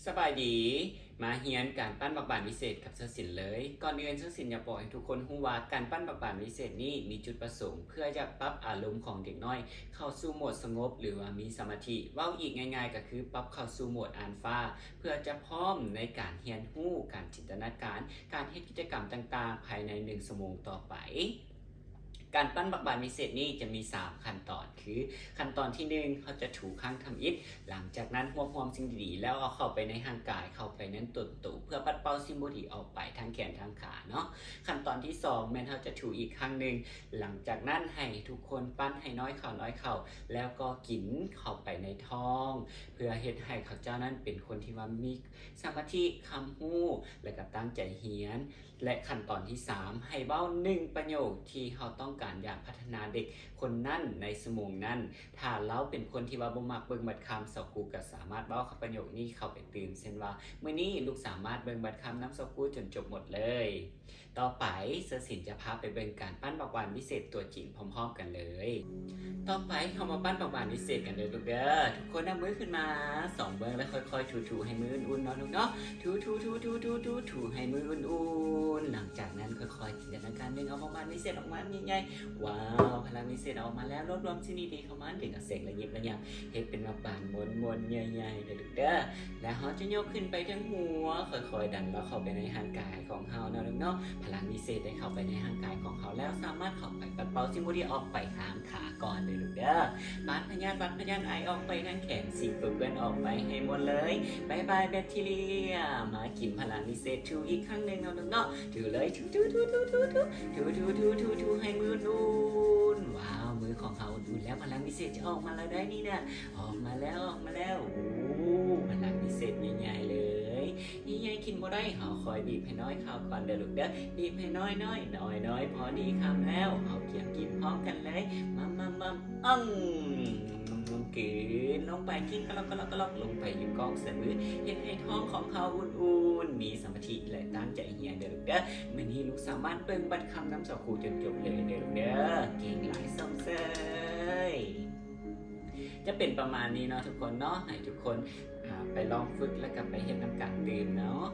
ສະບາຍດີ ມາຮຽນການປັ້ນບັກບານວິເສດກັບເສື້ອສິນເລີຍ. ກ່ອນອື່ນເສື້ອສິນຢາກບອກໃຫ້ທຸກຄົນຮູ້ວ່າ ການປັ້ນບັກບານວິເສດນີ້ມີຈຸດປະສົງເພື່ອຢາກປັບອາລົມຂອງເດັກນ້ອຍເຂົ້າສູ່ໂໝດສະຫງົບ ຫຼືວ່າມີສະມາທິ. ເວົ້າອີກງ່າຍໆກໍຄືປັບເຂົ້າສູ່ໂໝດອານຟາ ເພື່ອຈະພ້ອມໃນການຮຽນຮູ້, ການຈິນຕະນາການ, ການເຮັດກິດຈະກຳຕ່າງໆ ພາຍໃນໜຶ່ງຊົ່ວໂມງຕໍ່ໄປ. ການປັ້ນບັກບານວິເສດນີ້ຈະມີສາມຂັ້ນຕອນ ຄື ຂັ້ນຕອນທີໜຶ່ງ ເຮົາຈະຖູຄັ້ງທຳອິດ, ຫຼັງຈາກນັ້ນຮວບຮວມສິ່ງດີໆ ແລ້ວເອົາເຂົ້າໄປໃນຮ່າງກາຍ, ເຂົ້າໄປໃນຕົ້ນໂຕ ເພື່ອປັດເປົ່າສິ່ງບໍ່ດີອອກໄປທາງແຂນທາງຂາເນາະ. ຂັ້ນຕອນທີສອງ ແມ່ນເຮົາຈະຖູອີກຄັ້ງໜຶ່ງ, ຫຼັງຈາກນັ້ນໃຫ້ທຸກຄົນປັ້ນໃຫ້ນ້ອຍເຂົ້ານ້ອຍເຂົ້າ ແລ້ວກໍກິນເຂົ້າໄປໃນທ້ອງ ເພື່ອເຮັດໃຫ້ເຂົາເຈົ້ານັ້ນເປັນຄົນທີ່ວ່າມີສະມາທິ, ຄຳຮູ້ ແລະກໍຕັ້ງໃຈຮຽນ. ແລະຂັ້ນຕອນທີສາມ ໃຫ້ເວົ້າໜຶ່ງປະໂຫຍກທີ່ເຮົາຕ້ອງການຢາກພັດທະນາເດັກຄົນນັ້ນໃນຊົ່ວໂມງນັ້ນ. ຖ້າລາວເປັນຄົນທີ່ວ່າບໍ່ມັກເບິ່ງບັດຄຳ, ສາວຄູກໍສາມາດເວົ້າປະໂຫຍກນີ້ເຂົ້າໄປຕື່ມ ເຊັ່ນວ່າ ມື້ນີ້ລູກສາມາດເບິ່ງບັດຄຳນຳສາວຄູຈົນຈົບໝົດເລີຍ. ຕໍ່ໄປເສື້ອສິນຈະພາໄປເບິ່ງການປັ້ນບັກບານວິເສດຕົວຈິງພ້ອມໆກັນເລີຍ. ຕໍ່ໄປເຮົາມາປັ້ນບັກບານວິເສດກັນເດີລູກເດີ. ທຸກຄົນເອົາມືຂຶ້ນມາສອງເບື້ອງ ແລ້ວຄ່ອຍໆຖູໆໃຫ້ມືອຸ່ນໆເນາະລູກເນາະ. ຖູໆ ຖູໆ ຖູໆ ຖູໃຫ້ມືອຸ່ນໆ. ຫຼັງຈາກນັ້ນຄ່ອຍໆຈິນຕະນາການດຶງເອົາບັກບານວິເສດອອກມາໃຫຍ່ໆ. ວ້າວ ພະລັງວິເສດອອກມາແລ້ວ. ລວບລວມສິ່ງດີໆເຂົ້າມາ, ດຶງເອົາແສງລະຍິບລະຍັບ ເຮັດເປັນບັກບານມ້ວນໆໃຫຍ່ໆເດີລູກເດີ. ແລ້ວເຮົາຈະຍົກຂຶ້ນໄປເທິງຫົວ, ຄ່ອຍໆດັນລາວເຂົ້າໄປໃນຮ່າງກາຍຂອງເຮົາເນາະລູກເນາະ. ພະລັງວິເສດໄດ້ເຂົ້າໄປໃນຮ່າງກາຍຂອງເຮົາແລ້ວ ສາມາດເຂົ້າໄປປັດເປົ່າສິ່ງບໍ່ດີອອກໄປທາງຂາກ່ອນເດີລູກເດີ. ບາດພະຍາດ, ບາດພະຍາດໄອອອກໄປທາງແຂນ, ສິ່ງປົນເປື້ອນອອກໄປໃຫ້ໝົດເລີຍ. ບາຍບາຍແບັກທີເຣຍ. ມາກິນພະລັງວິເສດ ຖູອີກຄັ້ງໜຶ່ງເນາະລູກເນາະ. ຖູເລີຍ, ຖູ ຖູ ຖູ ຖູ ຖູ ຖູໃຫ້ມືອຸ່ນໆ. ວ້າວ ມືຂອງເຮົາອຸ່ນໆແລ້ວ, ພະລັງວິເສດຈະອອກມາແລ້ວໄດ໋ນີ້ນະ. ອອກມາແລ້ວ ອອກມາແລ້ວ. ໂອ້ ພະລັງວິເສດໃຫຍ່ໆເລີຍ. ໃຫຍ່ໆກິນບໍ່ໄດ້, ເຮົາຄ່ອຍບີບໃຫ້ນ້ອຍເຂົ້າກ່ອນເດີລູກເດີ. ບີບໃຫ້ນ້ອຍໆ ນ້ອຍໆ ພໍດີຄຳແລ້ວ ເຮົາກຽມກິນພ້ອມກັນເລີຍ. ມຳໆໆ ອືມ ກືນລົງໄປ, ກິນກະລອກກະລອກກະລອກ ລົງໄປຢູ່ກ້ອງສະບື, ເຮັດໃຫ້ທ້ອງຂອງເຮົາອຸ່ນໆ ມີສະມາທິ ແລະ ຕັ້ງໃຈຮຽນເດີລູກເດີ. ມື້ນີ້ລູກສາມາດເບິ່ງບັດຄຳນຳສາວຄູຈົນຈົບເລີຍເດີລູກເດີ. ເກັ່ງຫຼາຍ, ຊົມເຊີຍ. ຈະເປັນປະມານນີ້ເນາະທຸກຄົນເນາະ. ໃຫ້ທຸກຄົນ ອ່າ ໄປລອງຝຶກ ແລ້ວກໍໄປເຮັດນຳກັນຕື່ມເນາະ.